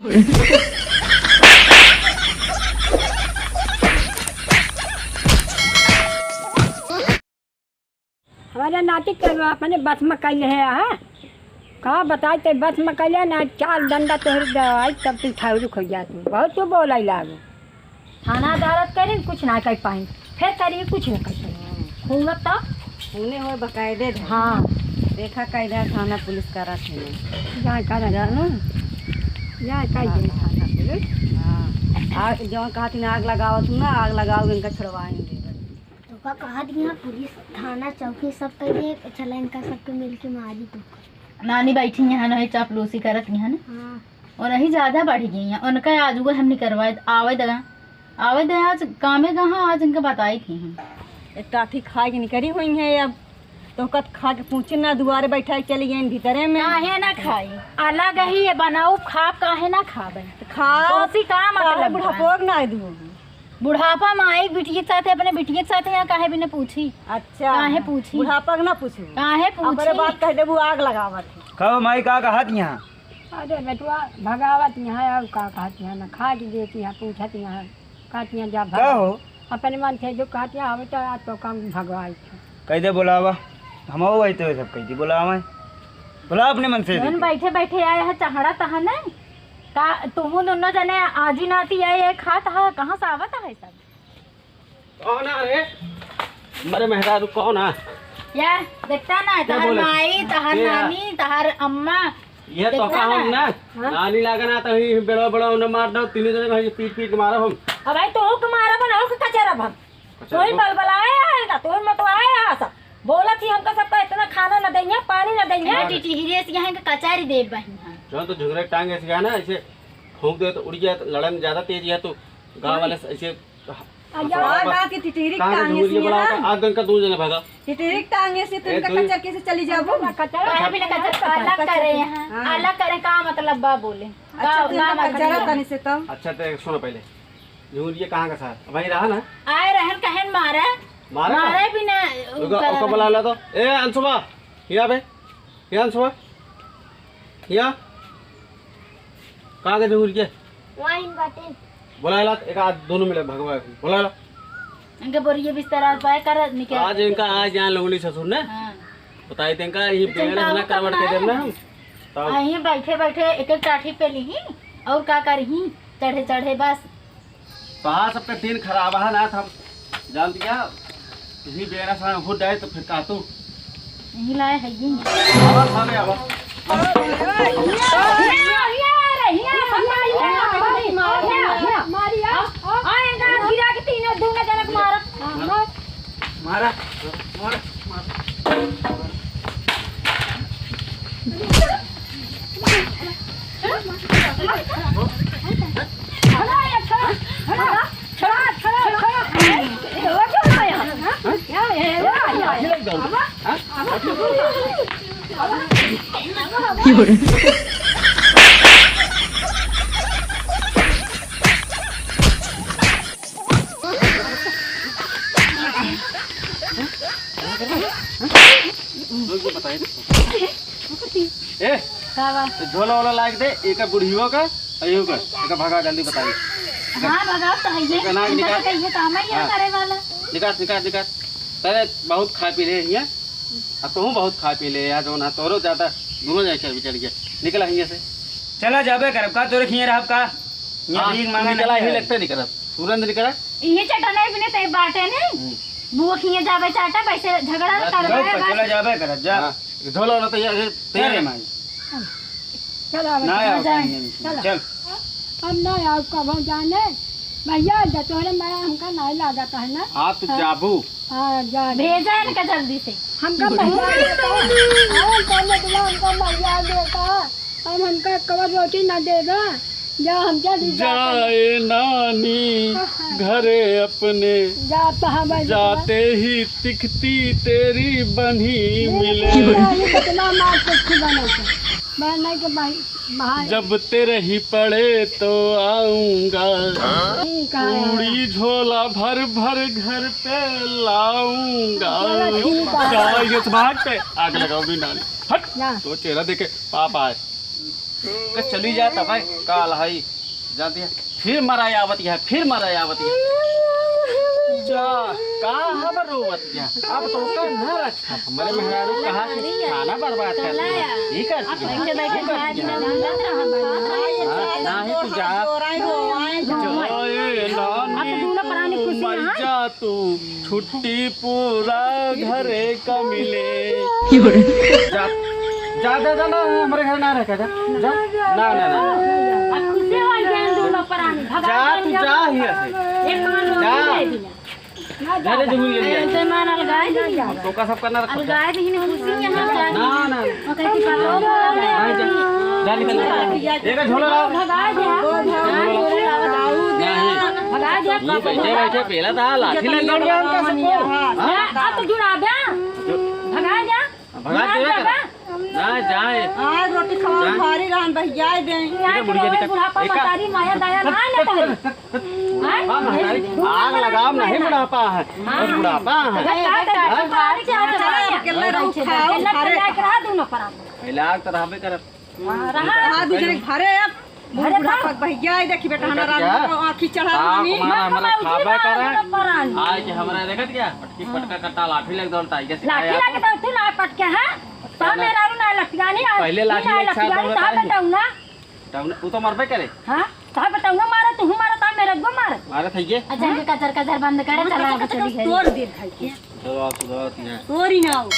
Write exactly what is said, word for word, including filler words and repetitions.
हमारे नाती के अपने बस में कैले है, हाँ? का बताई ते बस में कैले ना, चार डंडा तोहर दवाई तब तू ठाउर खो जा तू। बहुत तू बोलाई लागू। थाना अदालत करी, कुछ ना कर पाई, फिर करी, कुछ ना कर पाई। खून तो खूने होए बकायदे धरे। हाँ। देखा कायदा थाना पुलिस करा थे। जा करा। जानू? जा कर दे थाना पुलिस। हाँ। आग, जौन कहत ही ना आग लगावत हूँ ना, आग लगाओ, इनका छुड़वाएंगे। तो का कहत ही ना पुलिस थाना चौकी सब कर दे, चला इनका सबके मिल के मारी तो। नानी बैठी यहाँ नहीं चापलूसी करत यहाँ ना। हाँ। और यही ज्यादा बढ़ गई हैं। उनका आज वो हम निकरवाए, आवे दगा, आवे दे आज कामे कहाँ, आज इनका बताई थी हम। एक टाफी खा के निकरी हुई है अब, तो कत खा के पूछे ना, दुआरे बैठा के चली गई भीतरे में। काहे ना खाई? अलग ही ये बनाऊ खा, काहे ना खाबे? तो खा, तोसी का काहे मतलब बा? बुढ़ापो के ना दू। बुढ़ापा में आई बिटिया के साथे, अपने बिटिया के साथे यहाँ काहे भी ना पूछी? अच्छा। काहे पूछी? बुढ़ापा के ना पूछू। काहे पूछी? अपने बात कह देबू, आग लगावत है। कहो माई का कहत यहाँ? अरे बेटवा, भगावत यहाँ और का कहत यहाँ, ना खाए के देती यहाँ, पूछत यहाँ, कहत यहाँ जा का भगा। हो? अपने मन से जो कहत यहाँ आवे तो आज तो काम भगवाई थे। कह दे बुलावा, हम आओ भाई तो सब कह दी बुलावा, बुला अपने मन से जौन देती। बैठे बैठे आए है चहड़ा तहा नहीं का, तुम दोनों जने आजी नाती आए, आए खात हा, कहाँ से आवत है सब? कौन आ रे? अरे मेहरारू कौन आ? या, देखता ना, क्या तहार बोले? माई, तहार क्या? नानी, तहार अम्मा। ये तो देखता कहा हम ना। ना, हाँ? नानी लागा ना तो ही बेड़वा बेड़वा उन्हें मार दो, तीनों जने कहीं पीट पीट के मारो हम। अब भाई तो के मारा बना, के कचरा भम। अच्छा, तोही तो बलबलाए है ना, तोही मतवाए है सब। बोला थी हमका सबका इतना खाना न देंगे, पानी न देंगे। हाँ। टिटहिरे से यहाँ के कचारी देब बहिन हम। जो तो झुगरे टांगे से ना, ऐसे फूंक दे तो उड़ गया, तो लड़न ज्यादा तेज है तो गाँव वाले से ऐसे आ, जाओ। हाँ, बात की टिटहिरी कहाँ के टांगे झुगरी से बोला यहाँ। होता? आज दिन का दो जने भागा। टिटहिरी टांगे से तो ए, इनका दो ही। कचर के से चली जाबू। कचरा, कचरा, कचरा, अलग करे यहाँ। हाँ। अलग करे का मतलब बा बोले? अच्छा, का, तो का इनका मतलब? कचरा तनी से तो। अच्छा, तो सुनो पहले। झुगरी ये कहाँ का सार? वहीं रहा ना? आए रहन कहन मारे। मारे का? मारे भी ना, ओका, ओका बुला ला तो। ए, अंशुमा, यहाँ पे। यहाँ सुबह, यहाँ। कहाँ गए थे उड़ के? वहीं बाटे। बुला ला, एक आध दोनों मिले भगवा, बुला ला। इनके बोरिए बिस्तर और पाए कर निकल। आज इनका आज यहाँ लोगली ससुर ने हाँ। बताई थे इनका ये तो बेंगल चिंता ना मत करवट के करना देना है। हम। तब आ, यहीं बैठे बैठे एक एक टाठी पे ली और का करही, चढ़े चढ़े बस। तोहार सबके दिन खराब है ना, त हम जान दिया, तुही बेरा से हो जाए तो फिर का तू? यही लाए है ये। आवा, सामने आवा। मारा, मारा, मारा। ए, का बा? तो झोला वोला लाग दे, एका बुढ़ियो का, अयो का, एका भगा जल्दी बताई। हाँ, भगा तो है ये। एका नाक इनका निकाल। तो कहिए काम है ये हाँ। करे वाला। निकाल, निकाल, निकाल। अरे, बहुत खा पी ले हिया। आ तोहू बहुत खा पी ले यार, जौन है, तोरो ज्यादा, दोनों जाए के बिचड़ गया। निकला हिया से। चला जाबे करब, का तोरे खिए रहब का? ये हाँ, भीख मांगे निकला नहीं ही है। लगते निकला। तुरंत निकला। इहे चटनाई बिने ते बाटे नहीं। हम्म। बुआ खिए जाबे चाटा, वैसे झगड़ा बस, करबे चुप, बस। चला जाबे करब, जा। हाँ, झोला वाला तैयार है, तैयार अरे है। माई। चलो, अब ना आओ जाए। टाइम में। चलो। चल। अब ना आओ, कब हम जाने? भैया, जा तोहरे माया हमका नहीं लागत है ना? आप तो हाँ। जाबू। हाँ, जा। भेजा इनका जल्दी से। हमका भैया देता। हाँ, हमका भैया देता। अब हमका कवर रोटी ना देबा, जा हम चली जाते हैं। जाए नानी हाँ, हाँ। घरे अपने, जा, कहाँ बाई जाते ही तिखती तेरी बन्ही ये मिले। कितना, ये कितना मार तिखती बना के, बना के भाई, बाहर। जब तेरे ही पड़े तो आऊंगा, ठीक है। पूरी झोला भर भर घर पे लाऊंगा। चलो, ठीक है। जा, ये से भाग के आग लगाओ भी नानी। हट, जा। तो चेहरा देखे पाप आए। का चली जात है भाई, काल है, जाती है, फिर मरा आवत है, फिर मरा आवत है। जा, का हम रोवत है? अब तो का ना रखा, हमारे मेहरारू कहा कि खाना बर्बाद कर दिया। ई कर दिया, ई कर दिया। हाँ, ना ही तू जा। अब तो दूनो प्राणी खुशी हैं। मर जा तू, छुट्टी पूरा घरे का मिले। जा, जा, जा, जा, ना, हमरे घर ना रह के, जा, जा। ना, ना, ना। अब खुशी हो गए दूनो प्राणी। भगा जा, तू जा हियाँ से। एक मन जा। दे दिया। जा रे, जमीन ले लिया। जय माँ अलगाए दे दिया। हम तो का सब करना रखा। अलगाए दे, इन्हें खुशी यहाँ जा। ना, ना। ओकर की पापा ना, जा। जा निकल। एक झोला लाओ। भगा दिया। नहीं। भगा दिया। ये बैठे, बैठे, पहला था, लाठी लग दौड़ रहा उनका सबको। हाँ? अब तो जुड़ा बे। भगा जा। भगा दे। ना जाए। हाँ, रोटी खावा जा। भारी रहन बहियाए दे। यहाँ इधर मुड़िया के बेटा। बुढ़ापा एक मतारी माया दया ना लेता है। हाँ, महतारी, आग लगाम नहीं बुढ़ापा है। हाँ। बस बुढ़ापा है। तो भाई, हाँ? भारी क्या है? चला, अकेले रहो, अकेले खाओ, अकेले भारे। अकेले रहा दोनों पर आप। पहले आग तो रहबे करत। हाँ, रहा। हाँ, दूसरे घरे अब। घरे बुढ़ापा था। बहियाए देखी बेटा, हमारा देखा? आँखी चढ़ा ताप हमारा, हमरा मम्मा खाबे उठी ना, करे। हमरा परान। आज हमरा देखत क्या? पटकी पटका कट्टा लाठी लग दौड़ता है, जैसे लाठी खाया लगे तो उठी ना पटके है। ता मेहरारू ना लठियानी, आ, पहले लाठी ना एक साथ लठियानी, दौड़ता ता है। बताऊ ना। बताऊ ना, तू तो मरबे करे। हाँ, ता बताऊ ना मारा, तू मारा, ता मेहरारू मारा। मारा था ये। अच्छा, इनके कचर कचर बंद करे, चला अब चली गई। तोड़ दे भाई के। चलो, आप सुधारती हैं। तोरी ना हो।